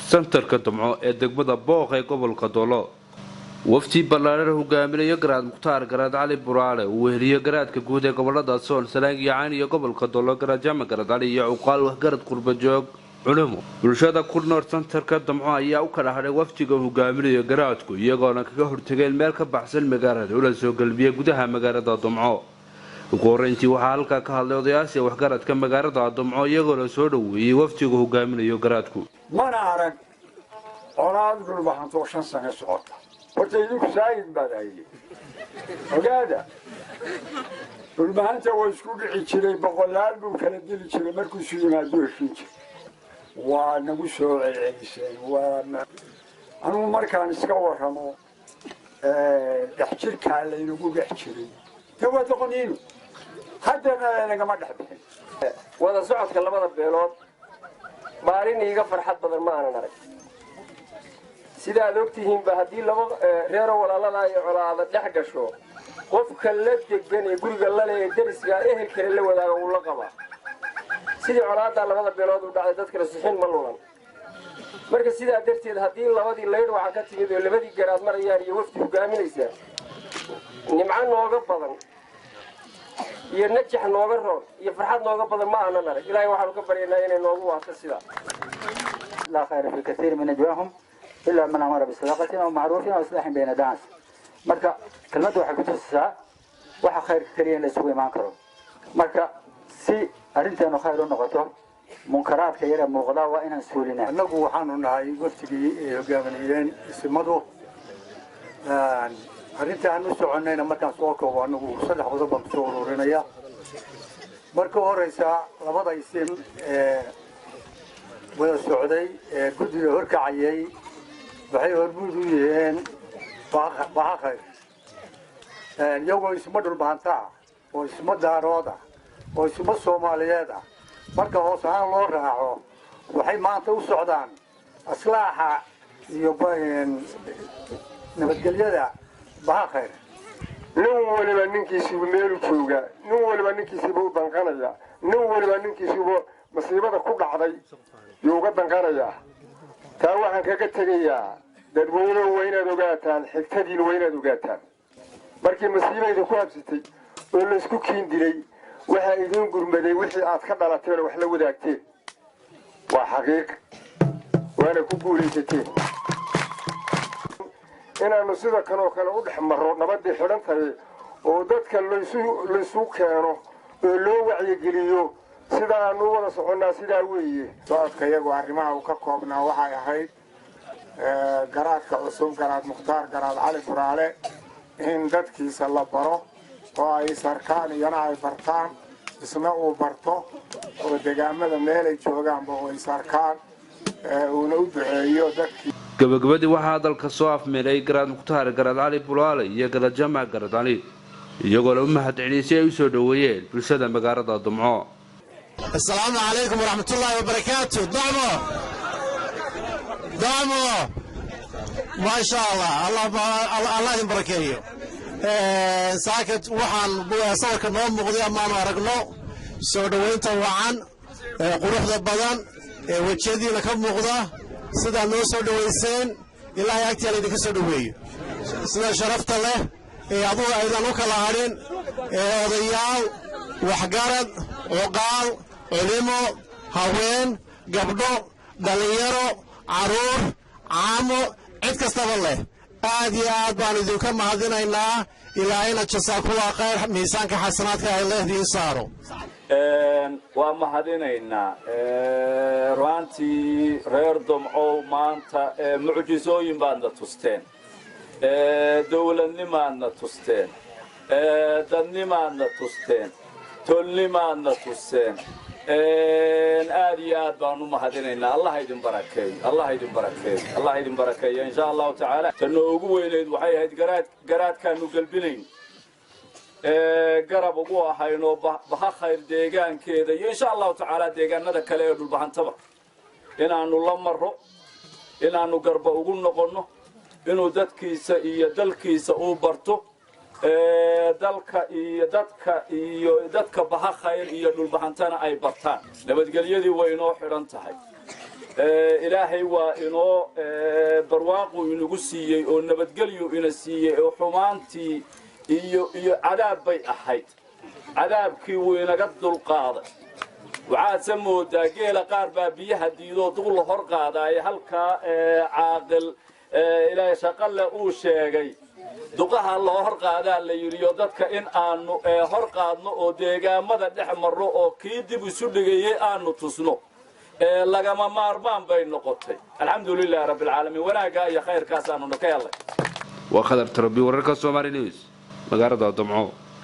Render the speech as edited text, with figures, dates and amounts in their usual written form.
Santarka Damco ee degmada Booq ee gobolka Dolo. Wafdi ballaaran hogaaminayo Garaad Mukhtaar Garaad Cali Buraale, uu weheliyo garaadka guud ee gobolada Sool, Sanaag iyo Cayn iyo gobolka Dolo, Garaad Jaamac Garaad Cali, iyo cuqaal, waxgarad, qurbajoog, culimo, bulshada ku nool santarka Damco ayaa u kala hadhay wafdiga hogaaminayo garaadku, iyagoona kaga hortageen meel ka baxsan magaalada ula soo galbiya gudaha magaalada Damco. Ugu horeyntii waxaa halkaa ka hadlay odayaashii waxgaradka magaalada Damco, iyagoona soo dhoweeyey wafdiga hogaaminayo garaadku. Mana arag colaad Dhulbahantoo 5 sano socota. Horta idinku saayid baad hayde, ogaada, Dhulbahanta waa isku dhici jiray, boqolaal buu kala dili jiray, markuu isu yimaado heshin jiray. Waa nagu soo celceliseen. Waa anugu markaan iska warramo dhex jirkaa laynagu dhex jiray, de waa doqoniino, haddana laynagama dhex bixin. Wada socodka labada beelood maalin iiga farxad badan ma aanan arag. Sida aad ogtihiinba, haddii laba reero walaalada iyo colaada dhex gasho, qofka la degan ee guriga lale ee deriskaa ehel kale la wadaaga wuu la qabaa. Sidii colaaddaa labada beelood u dhacday, dadkana sixin ma lulan. Marka sidaa darteed, haddii labadii laydh waxaa ka timid oo labadii garaad marayaan iyo wafdi hogaaminaysaa, nimco nooga badan iyo najax nooga roon iyo farxad nooga badan ma aanan arag. Ilaahay waxaanu ka baryaynaa inay noogu waato sidaa. لا خير في كثير من نجواهم إلا من أمر بصدقة أو معروف أو إصلاح بين الناس. Marka kelmaddu waxay ku tusisaa waxa khayrka keliya in la isugu imaan karo. Marka si arrinteenu khayr u noqoto, munkaraadka yar ee muuqda waa inaan suulinaa. Annagu waxaanu nahay waftigii ay hogaaminayeen isimadu. Arrinta aan u soconnayna markaan soo koobo, annagu saddex qodob baan kusoo ururinaya. Marka horeysa, labada isim ee wada socday ee guddiga horkacayay waxay hormuud u yihiin Baha Khayr, iyagoo isma Dhulbahanta ah oo isma Daarood ah oo isma Soomaaliyeed ah. Marka hoos ahaan loo raaco, waxay maanta u socdaan islaaxa iyo nabadgelyada Baha Khayr. Nin waliba ninkiisiibu meelu joogaa, nin waliba ninkiisiiba u danqanaya, nin waliba ninkiisiiba masiibada ku dhacday yuu uga danqanayaa. Taa waxaan kaga tegayaa, dadweynuhu waa inaad ogaataan, xigtadiina waa inaad ogaataan, markii masiiba idinku habsatay oo laysku kiin dilay, waxaa idiin gurmaday wixii aad ka dhalateen oo wax la wadaagteen. Waa xaqiiq, waana ku guulaysateen. Inaannu sida kan oo kale u dhex marro, nabaddii xidhan tahay, oo dadka laysu keeno oo loo wacyigeliyo sida aanu u wada soconnaa, sidaa weeye. Socodka iyagu arrimaha uu ka koobnaa waxay ahayd garaadka cusub, Garaad Mukhtaar Garaad Cali Buraale, in dadkiisa la baro oo ay sarkaan, iyana ay bartaan, isna uu barto, oo degaamada meelay joogaanba oo ay sarkaan, uuna u duceeyo dadkii. Gabagabadii waxaa hadalka soo afmeeray Garaad Mukhtaar Garaad Cali Bulaale iyo Garaad Jaamac Garaad Cali, iyagoona u mahad celiyey si ay u soo dhoweeyeen bulshada magaalada Dumco. السلام عليكم ورحمة الله وبركاته. دعمو دعمو، ما شاء الله، الله الله idin barakeeyo. Saakad waxaan sawirka noo muuqday amaanu aragno soo dhoweynta wacan ee quruxda badan ee wejiyadiina ka muuqda. Sidaa noo soo dhoweyseen, Ilaahay agtiyaa laydinka soo dhoweeyo. Sida sharafta leh ee adugu aydan u kala hadhin ee odayaal, waxgarad, cuqaal, culimo, haween, gabdho, dhallinyaro, carruur, caamo, cid kastaba leh, aad iyo aad baan idinka mahadinaynaa. Ilaahayna jasaakullah khayr, miisaanka xasanaadka ay leehdiin saaro. Waa mahadinaynaa ru'aantii reer Domcow. Maanta mucjisooyin baadna tusteen, dowladnimaadna tusteen, dadnimaadna tusteen, tolnimaadna tusteen. Aad iyo aad baan u mahadinaynaa. Allah idin barakeeyo, Allah idin barakeeyo, Allah idin barakeeyo, insha Allahu tacaala. Ta noogu weynayd waxay ahayd garaad, garaadkaanu gelbinayn, garab ugu ahayno Baha Khayr deegaankeeda iyo insha Allahu tacaala deegaanada kale ee Dhulbahantaba inaanu la maro, inaanu garba ugu noqonno, inuu dadkiisa iyo dalkiisa uu barto, dalka iyo dadka iyo dadka Baha Khayr iyo Dhulbahantana ay bartaan. Nabadgelyadii way inoo xidhan tahay. Ilaahay waa inoo barwaaquu inagu siiyey oo nabadgelyu ina siiyey, oo xumaantii iyo cadaab bay ahayd, cadaabkii wuu inaga dulqaaday. Waxaadse moodaa geela qaar baa biyaha diidoo duq la hor qaadaaye. Halkaa caaqil Ilaahay shaqale uu sheegay, duqaha loo hor qaadaa la yidhi, oo dadka in aanu hor qaadno oo deegaamada dhex marno oo kii dib isu dhigayey aanu tusno lagama maarmaan bay noqotay. Alxamdu lilahi rabbi alcaalamiin, wanaaggaa iyo khayrkaasaanuna ka helay. Waa Khadar Tarabi, wararka Somaali News, magaalada Damco.